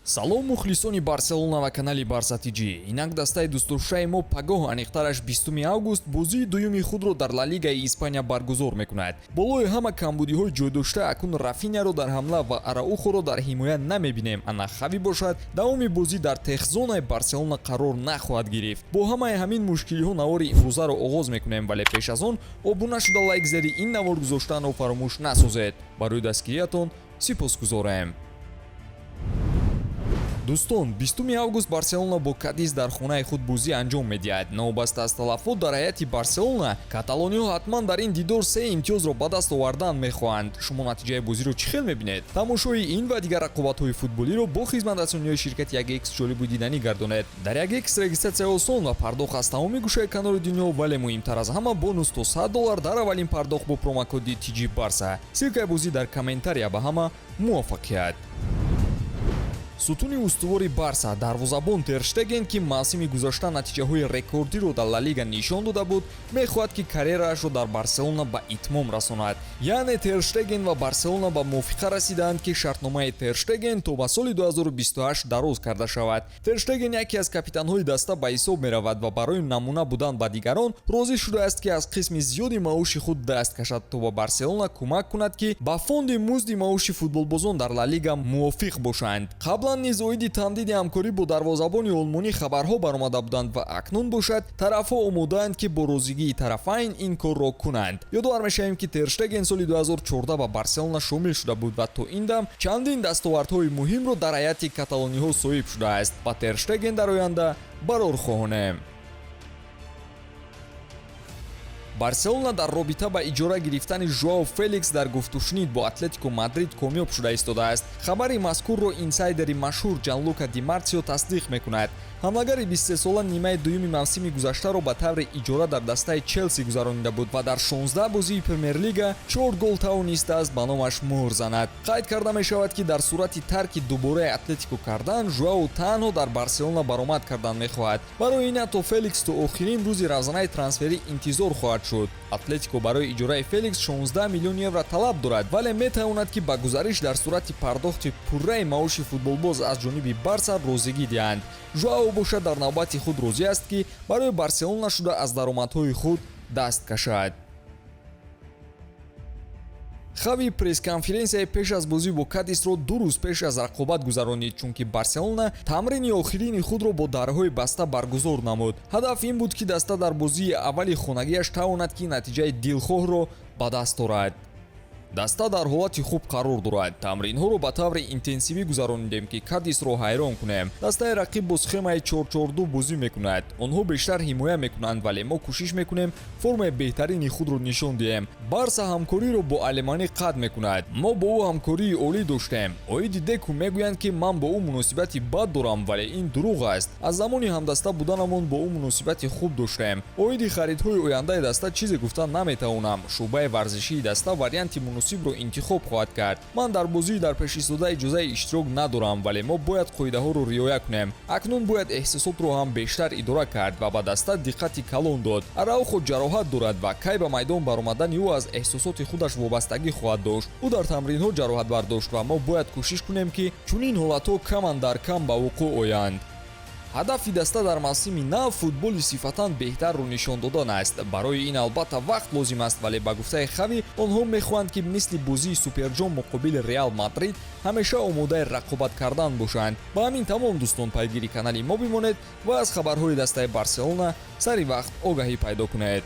Салом, мухлисони Барселона ва канали Барса ТЖ. Инак, дастаи дӯстдоштаи мо пагоҳ, аниқтараш 20 август, бозии дуюми худро дар Ла Лигаи Испания баргузор мекунад. Болои ҳама камбудиҳои ҷойдошта, акнун Рафиняро дар ҳамла ва Араухоро дар ҳимоя намебинем. Ана Хави бошад, давоми бозӣ дар техзонаи Барселона қарор нахоҳад гирифт. Бо ҳамаи ҳамин мушкилиҳо навори имрӯзаро оғоз мекунем, вале пеш аз он обуна шуда, лайк зери ин навор гузоштанро фаромӯш насозед. Барои дастгириятон сипосгузорем. Дӯстон, 20 август Барселона бо Кадис дар хонаи худ бозӣ анҷом медиҳад. Новобаста аз талафот дар ҳайати Барселона, каталониҳо ҳатман дар ин дидор се имтиёзро ба даст овардан мехоҳанд. Шумо натиҷаи бозиро чӣ хел мебинед? Тамошои ин ва дигар рақобатҳои футболиро бо хизматрасониҳои ширкати 1X ҷолибу диданӣ гардонед. Дар 1X регистратсия осон ва пардохт аз тамоми гӯшаи канори дунё, вале муҳимтар аз ҳама, бонус то 100 доллар дар аввалин пардохт бо промокоди TG Барса. Ссылкаи бозӣ дар комментария. Ба ҳама муваффақият! Сутуни устувори Барса, дарвозабон Терштеген, ки мавсими гузашта натиҷаҳои рекордиро дар Ла Лига нишон дода буд, мехоҳад, ки карьераашро дар Барселона ба итмом расонад. Яъне Терштеген ва Барселона ба мувофиқа расидаанд, ки шартномаи Терштеген то ба соли 2028 дароз карда шавад. Терштеген яке аз капитанҳои даста ба ҳисоб меравад ва барои намуна будан ба дигарон розӣ шудааст, ки аз қисми зиёди маоши худ даст кашад, то ба Барселона кӯмак кунад, ки ба фонди музди маоши футболбозон дар Ла Лига мувофиқ бошанд. Қаблан низ оиди тамдиди ҳамкорӣ бо дарвозабони олмонӣ хабарҳо баромада буданд ва акнун бошад, тарафҳо омодаанд, ки бо розигии тарафайн ин корро кунанд. Ёдовар мешавем, ки Терштеген соли 2014 ба Барселона шомил шуда буд ва то ин дам чандин дастовардҳои муҳимро дар ҳайати каталониҳо соҳиб шудааст. Ба Терштеген дар оянда барор хоҳонем. Барселона дар робита ба иҷора гирифтани Жуао Феликс дар гуфтушунид бо Атлетико Мадрид комёб шуда истодааст. Хабари мазкурро инсайдери машҳур Ҷанлука Ди Марсио тасдиқ мекунад. Ҳамлагари 23сола нимаи дуюми мавсими гузаштаро ба таври иҷора дар дастаи Челси гузаронида буд ва дар 16 бозии Премер-лига чор гол тавонистааст ба номаш муҳр занад. Қайд карда мешавад, ки дар сурати тарки дубораи Атлетико кардан, Жуао танҳо дар Барселона баромад кардан мехоҳад. Барои ин ҳатто Феликс то охирин рӯзи равзанаи трансферӣ интизор хоҳад шуд. Атлетико барои иҷораи Феликс 16 миллион евро талаб дорад, вале метавонад, ки ба гузариш дар сурати пардохти пурраи маоши футболбоз аз ҷониби Барса розигӣ диҳанд. Жуао бошад, дар навбати худ розӣ аст, ки барои Барселона шуда аз даромадҳои худ даст кашад. Хави пресс-конференсияи пеш аз бозӣ бо Кадисро 2 рӯз пеш аз рақобат гузаронид, чунки Барселона тамрини охирини худро бо дарҳои баста баргузор намуд. Ҳадаф ин буд, ки даста дар бозии аввали хонагиаш тавонад, ки натиҷаи дилхоҳро ба даст орад. Даста дар ҳолати хуб қарор дорад. Тамринҳоро ба таври интенсивӣ гузаронидем, ки Кадисро ҳайрон кунем. Дастаи рақиб бо схемаи 4-4-2 бозӣ мекунад. Онҳо бештар ҳимоя мекунанд, вале мо кӯшиш мекунем формаи беҳтарини худро нишон диҳем. Барса ҳамкориро бо Алеманӣ қатъ мекунад. Мо бо ӯ ҳамкории олӣ доштем. Оиди Деку мегӯянд, ки ман бо ӯ муносибати бад дорам, вале ин дурӯғ аст. Аз замони ҳамдаста буданамон бо ӯ муносибати хуб доштем. Оиди харидҳои ояндаи даста чизе гуфта наметавонам. Шӯъбаи варзишии даста варианти муносибро интихоб хоҳад кард. Ман дар бозии дар пеш истода иҷозаи иштирок надорам, вале мо бояд қоидаҳоро риоя кунем. Акнун бояд эҳсосотро ҳам бештар идора кард ва ба даста диққати калон дод. Араухо ҷароҳат дорад ва кай ба майдон баромадани ӯ аз эҳсосоти худаш вобастагӣ хоҳад дошт. Ӯ дар тамринҳо ҷароҳат бардошт ва мо бояд кӯшиш кунем, ки чунин ҳолатҳо каман дар кам ба вуқӯъ оянд. Ҳадафи даста дар мавсими нав футболи сифатан беҳтарро нишон додан аст. Барои ин, албатта, вақт лозим аст, вале ба гуфтаи Хави, онҳо мехоҳанд, ки мисли бозии Суперҷом муқобили Реал Мадрид ҳамеша омодаи рақобат кардан бошанд. Ба ҳамин тамом, дӯстон. Пайгири канали мо бимонед ва аз хабарҳои дастаи Барселона сари вақт огаҳӣ пайдо кунед.